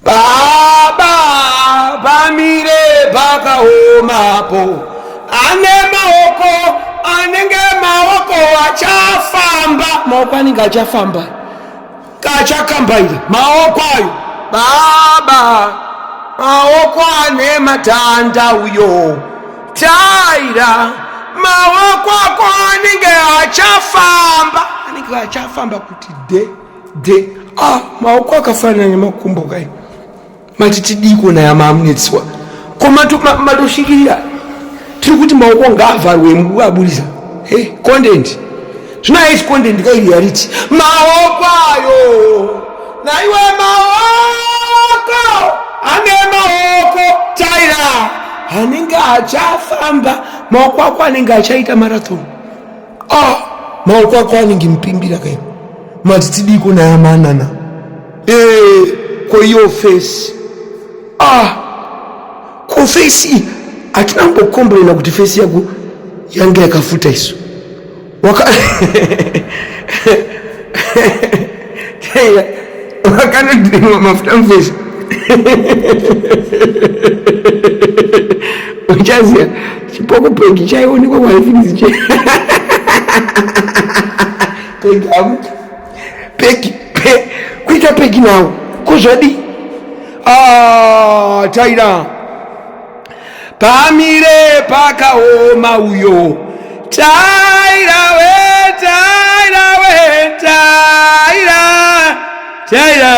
Baba pamire pakaomapo, ane maoko anenge maoko achafamba, maoko anenge achafamba kachakambaira maoko ayo baba, maoko ane matanda uyo taira, maoko ako anenge achafamba, anenge achafamba kuti de de ah maoko akafanana nemakumbo kai mati tidiko naya maamunetswa ko matosvikirira tiri kuti maoko ngaavharwe mukuaburisa hey, content zvino haisi content kai reality maoko ayo naiwe maoko ane maoko taira anenge achafamba maoko ako anenge achaita marathon ah maoko ako anenge mupimbira kai mati tidiko naya manana eh ko iyo face ah ko face iyi hatina kumbokomplaina kuti face yako yange yakafuta isu waka wakanodhirima mafuta mufesi uchaziva chipoko pegi chaionekwa kwaifinizi che pegi amu pegi pe kuita pegi nawo ko zvadii ah, taira pamire pakaoma uyo taira we taira we taira taira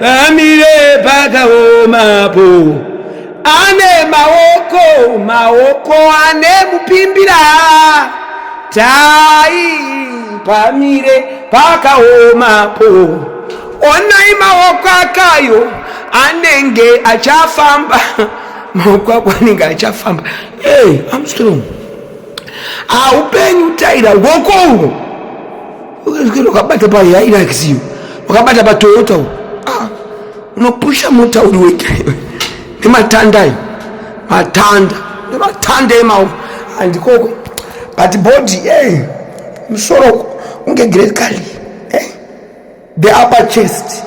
pamire pakaomapo ane maoko maoko ane mupimbira tai pamire pakaomapo onai maoko akayo anenge achafamba maoko ako anenge achafamba hey, Armstrong haupenyu taira rwoko urwo wakabata paHilux iyo wakabata paToyota uko ah, unopusha mota uri wega nematanda ayo matanda nematanda emaoko handikoko but body hey, musoro unge great kali hey. Eh? The upper chest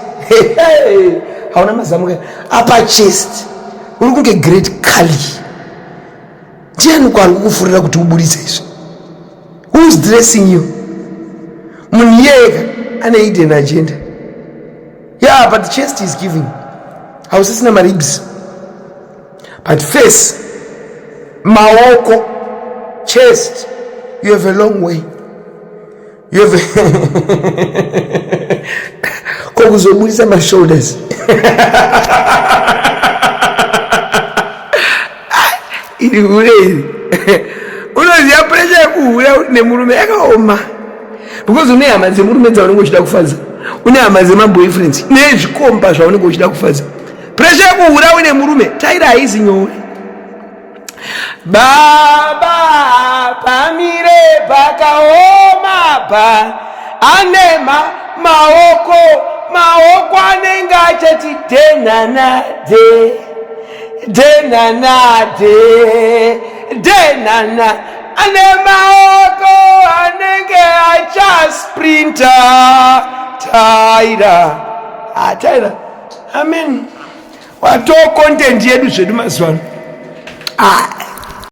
hauna mazamu ka upper chest uri kunge great kali ndiani kwaari kukufurira kuti uburitse izvi who is dressing you munhu iyeka ane hidden agenda yeah but the chest is giving hausisina maribs but face maoko chest you have a long way You have ko kuzobudisa mashoulders iri hure iri unoziva pressure yekuhura nemurume yakaoma because une hama dzemurume dzaunenge uchida kufadza une hama dzemaboyfriends nezvikomba zvaunenge uchida kufadza pressure yekuhura une murume taira haizi nyore Baba pamire pakaoma pa ane ma, maoko maoko anenge achati denana de denana de denana ane maoko anenge achasprinta taira ah, taira amen watoo content yedu zvedu mazuva ano ah.